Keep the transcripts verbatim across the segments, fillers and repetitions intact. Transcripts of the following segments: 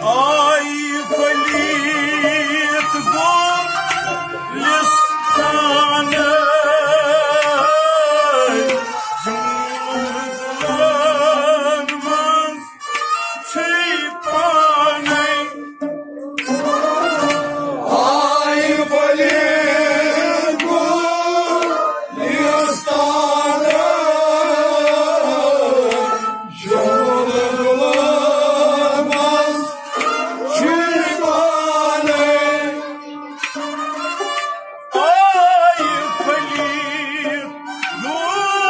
آے پلیت گلستان، جنگلن منٛز چھُے پانے۔ آے پلیت گلستان، جنگلن منٛز چھُے پانے۔ آے پلیت گلستان،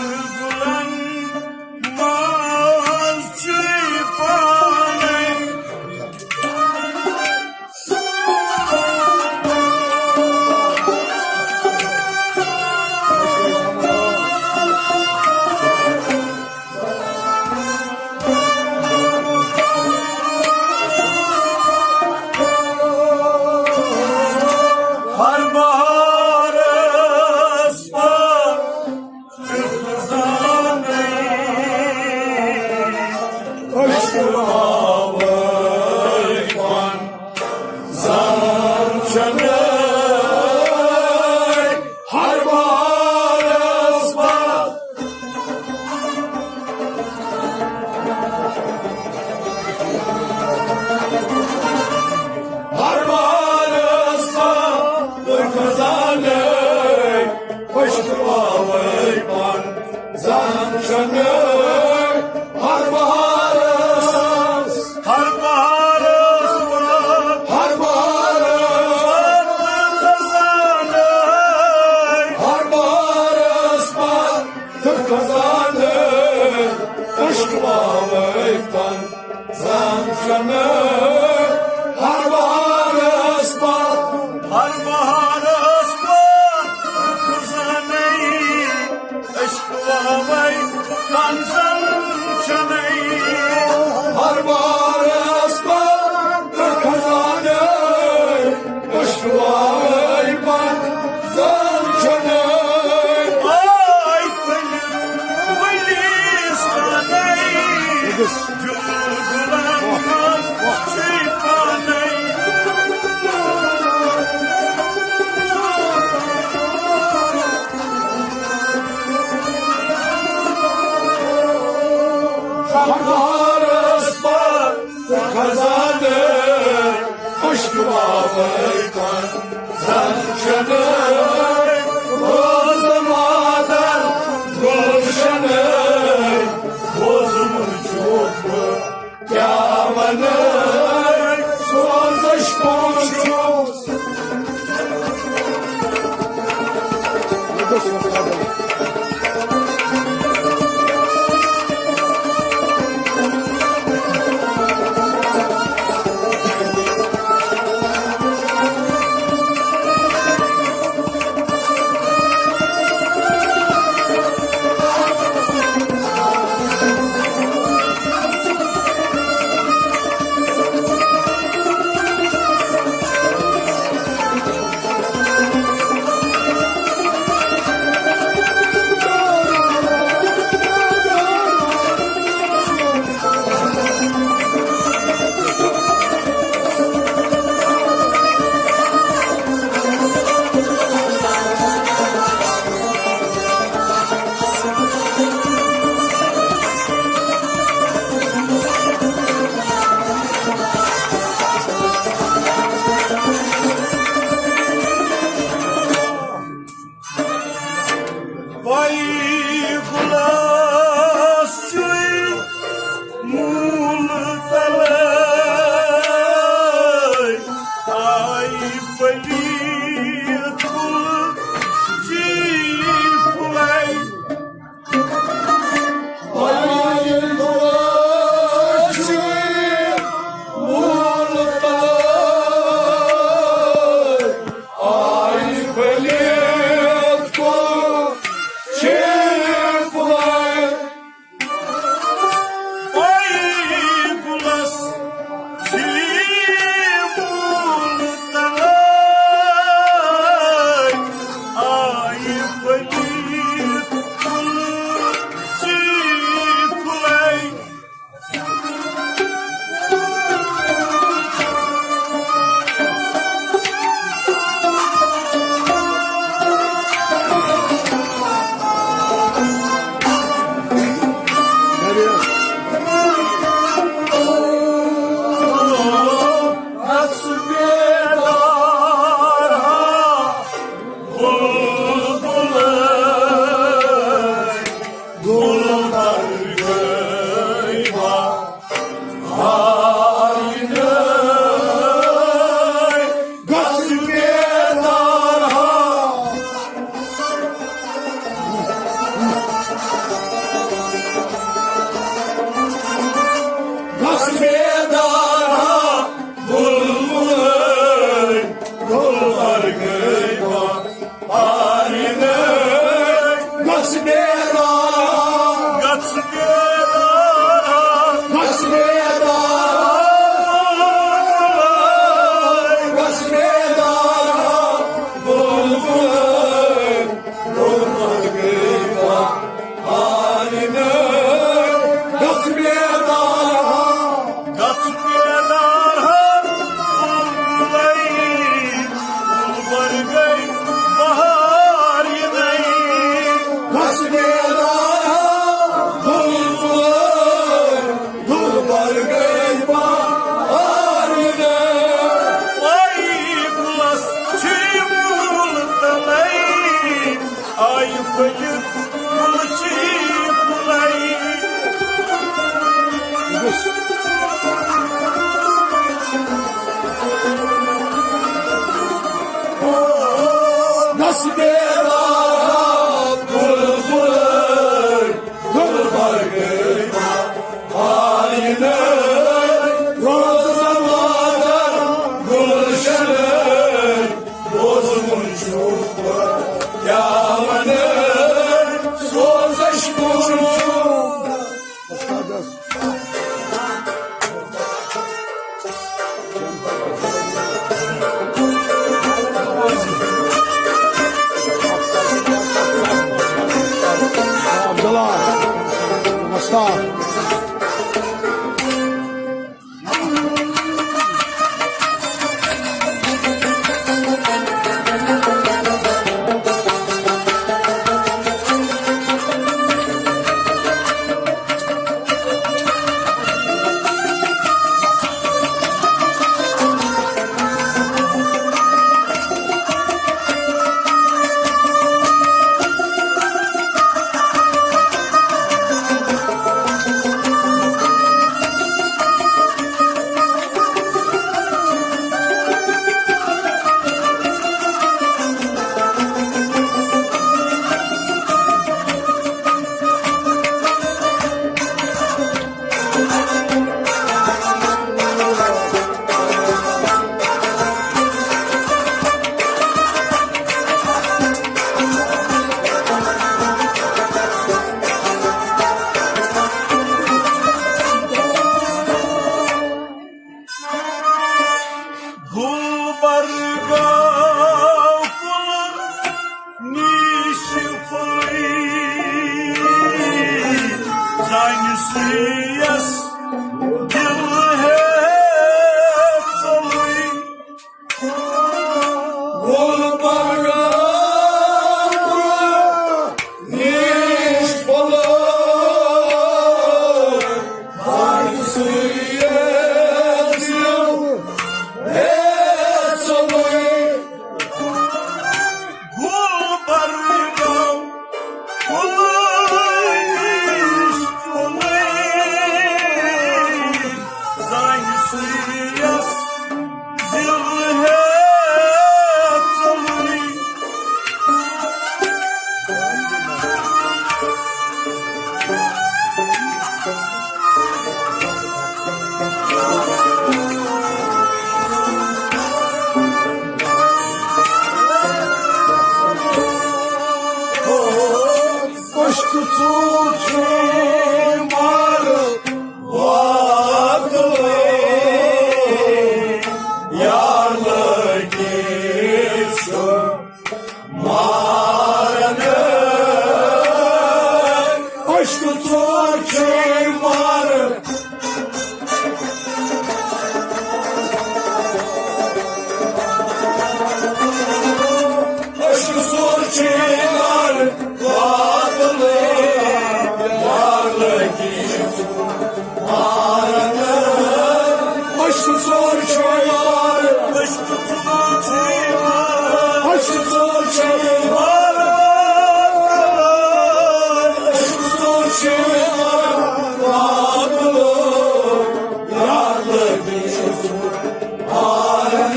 جنگلن منٛز چھُے پانے۔ ہر بہارس پتھ خزانَے أسۍ چھِ واوٕے پن، زان چھَنہٕ ہر بہارس پتھ۔ ہر بہارس پتھ خزانَے أسۍ چھِ واوٕے پن، زان چھَنہٕ ہر بہارس۔ ہر بہارس پتھ، ہر بہارس پتھ خزانَے۔ ہر بہارس پتھ خزانَے أسۍ چھِ واوٕے پن، زان چھَنہٕ ہر بہارس پتھ۔ ہر بہارس پتھ خزانَے أسۍ چھِ واوٕے پن، زان چھَنہٕ ہر بہارس پتھ خزانَے أسۍ چھِ واوٕے پن، زان چھَنہٕ۔ آے پلیت گلستانَے، جنگلن منٛز چھُے پانے۔ ہر بہارس پتھ خزانَے أسۍ چھِ واوٕے پن، زان چھَنہٕ روز مادر گلشنَے۔ بوزمُت چھُکھ بہٕ کیٛاہ وَنہٕ، سوزش پوٚز چھُس۔ نسبیرا بلبل گلبرگ آئینہ روزہ مادر گلشن بوزمُت چھُ کیا ونہٕ سوزش کُن چھُ۔ عبداللہ، نمسکار۔ گلبرگہ کُل نیش پھوٚلٕے، زانہِ سُے یس دل ہیٚتھ ژوٚلٕے۔ گلبرگہ کُل نیش پھوٚلٕے، زانہِ سُے یس دل ہیٚتھ ژوٚلٕے۔ گلبرگہ کُل نیش پھوٚلٕے، زانہِ سُے یس دل ہیٚتھ ژوٚلٕے۔ عشق ژوٗر چھُ مارٕ واتلٕے، یار لٲگِتھ چھُ مارن۔ عشق ژوٗر چھُ مارٕ۔ عشق ژوٗر چھُ مارٕ۔ واتلٕے، یار لٲگِتھ چھُ مارن۔ عشق ژوٗر چھُ مارٕ۔ عشق ژوٗر چھُ مارٕ۔ عشق ژوٗر چھُ مارٕ۔ عشق ژوٗر چھُ مارٕ۔ واتلٕے، یار لٲگِتھ چھُ مارن۔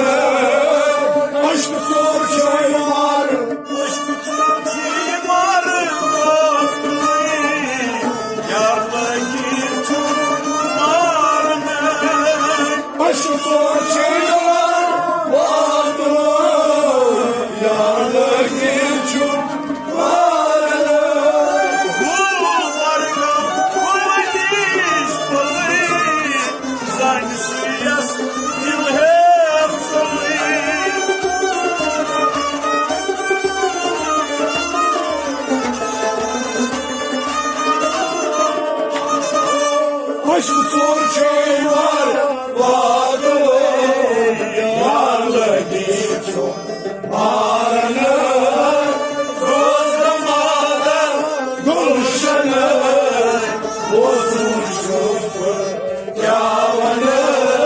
عشق ژوٗر چھُ مارٕ۔ عشق ژوٗر چھُ مارٕ۔ یار لٲگِتھ چھُ مارن۔ عشق ژوٗر چھُ مارٕ۔ یار لٲگِتھ چھُ مارن۔ گلبرگہ کُل نیش پھوٚلٕے، زانہِ سُے یس دل ہیٚتھ ژوٚلٕے۔ عشق ژوٗر چھُ مارٕ۔ واتلٕے، یار لٲگِتھ چھُ مارن۔ روزٕ مادر گلشن بوزمُت چھُ کیا ونہٕ۔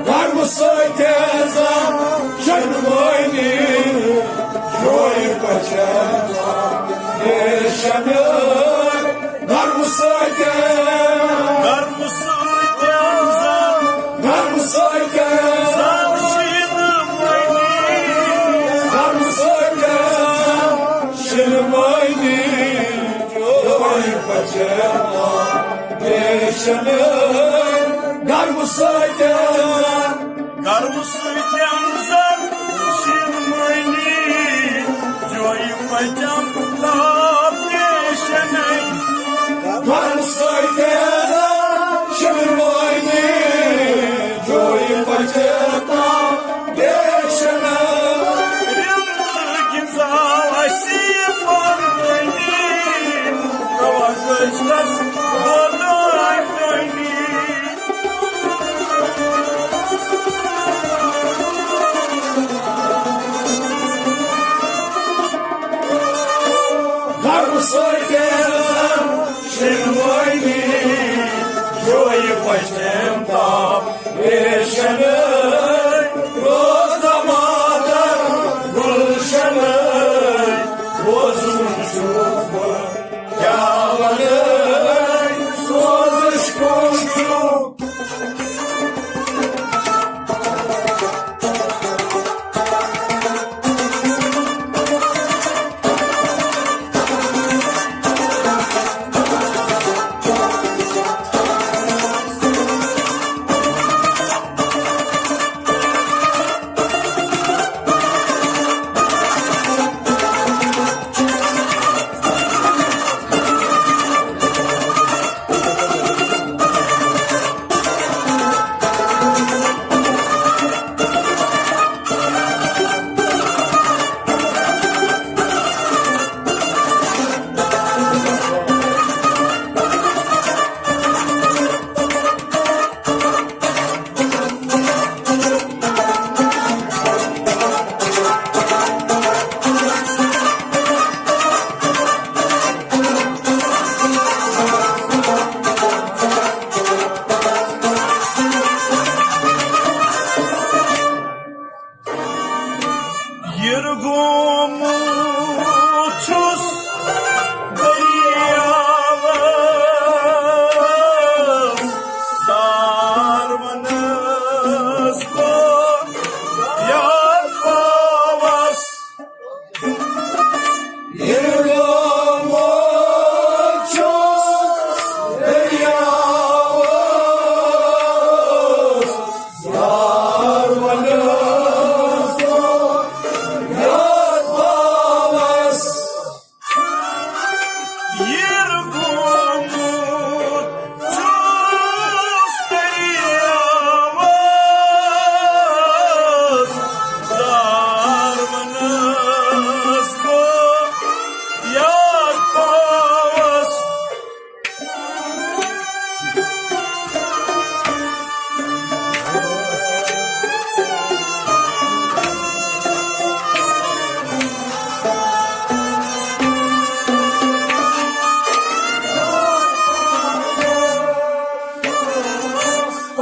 گرمہٕ سۭتۍ زن شۄنٛگوٲنی جویہِ پچھن ریشن۔ گرمہٕ سۭتۍ، گرمہٕ سۭتۍ زن، گرمہٕ سۭتۍ زن شیٖنہٕ مٔنی، گرمہٕ سۭتۍ زن شیٖنہٕ مٔنی۔ جویہِ پچھن ریشن۔ گرمہٕ سۭتۍ، گرمہٕ سۭتۍ زن شیٖنہٕ مٔنی، جویہِ پچم تاپ ریشن۔ گرمہٕ سۭتۍ زن شیٖنہٕ مٔنی، جویہِ پچم تاپ ریشن۔ رِنٛدٕ گِنٛزاو اَسہِ پانہٕ ؤنی، تھاوان کٲشرس دۄدٲے کٲنی۔ گرمہٕ سۭتۍ شیٖنہٕ مٔنی۔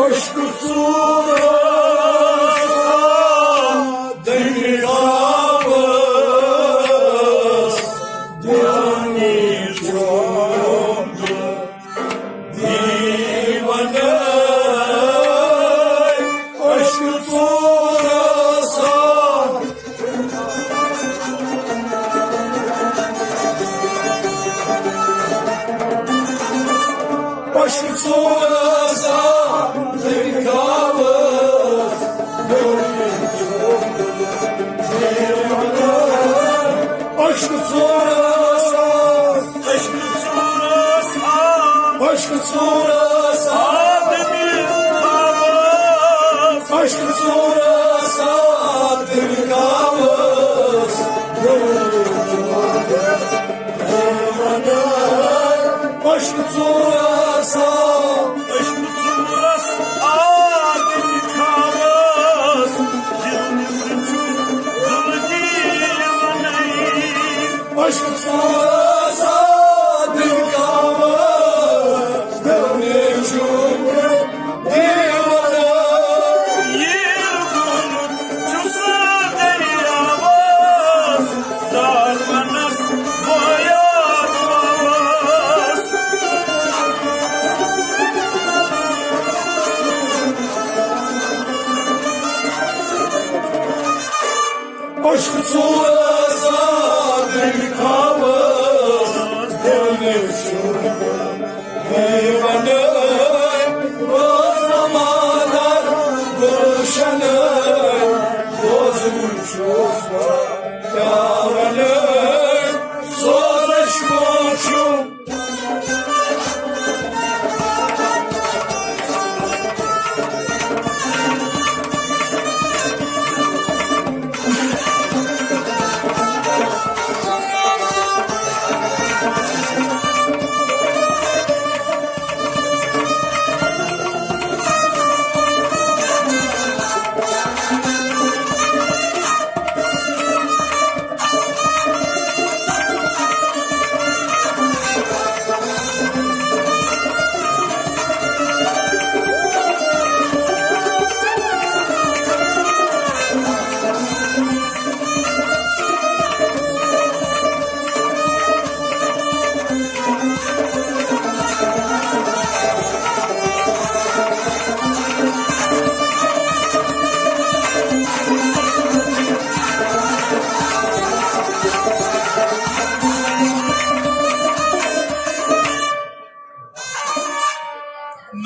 عشق ژورس آ دنہِ کاوس، دیوانی چھُم دیوانَے۔ عشق ژورس آ عشق ژورس آ دنہِ کاوس، عشق ژورس آ، عشق ژورس آ، عشق ژورس آ دنہِ کاوس، عشق ژورس آ دنہِ کاوس، عشق ژورس آ، عشق ژورس آ دنہِ کاوس، دل دیوانَے۔ عشق ژورس آ دنہِ کاوس، دل چھُم دیوانَے۔ ییٖر گوٚمُت چھُس دٔریاوَس، زالوَنَس ویار پاوَس۔ عشق ژورس آ دنہِ کاوس، دل چھُم دیوانَے۔ بوز زمانہٕ گلشنَے، بوز وُچھُس بہٕ پیاوَنَے۔ سوزش گوٚو چھُم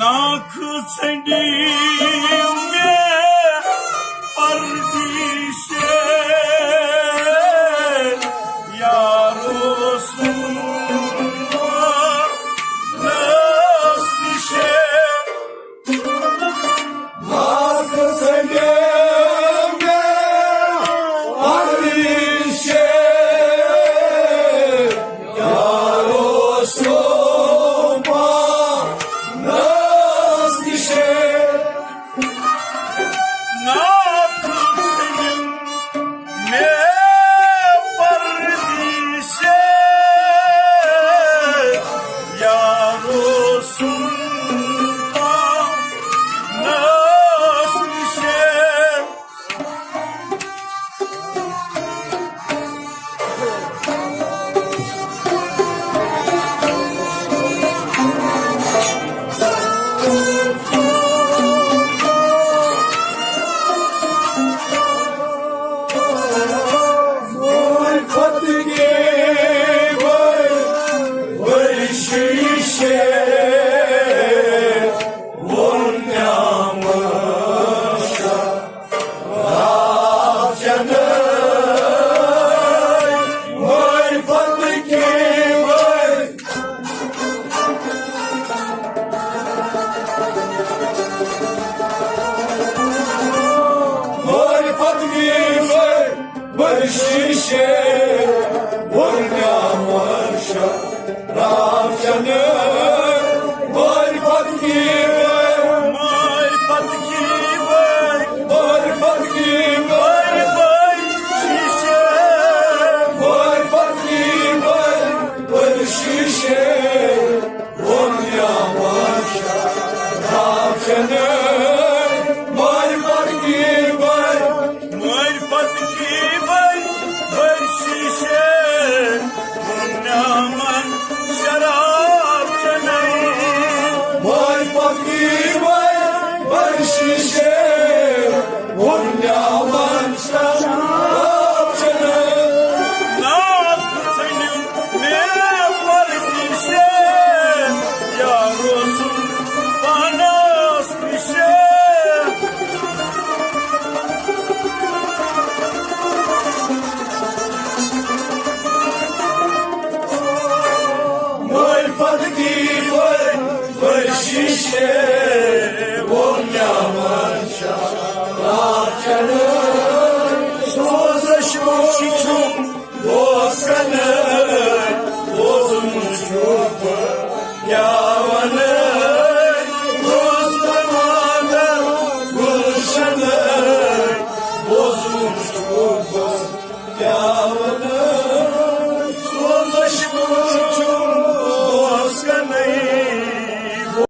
ناکھ ژھنڈی مےٚ پردیشے، یارو سُنٛد ناس نِشے۔ ناکھ ژھنڈی مےٚ پردیشے، یارو سُنٛد ناس نِشے۔ ناکھ ژھنڈی مےٚ پردیشے، یارو سُنٛد ناس نِشے۔ معرفت کی بر، بر شیشے، ورنہ مرشد رام چندر۔ معرفت کی بر، معرفت کی بر، معرفت کی بر، بر شیشے، معرفت کی بر، بر شیشے، ورنہ مرشد رام چندر۔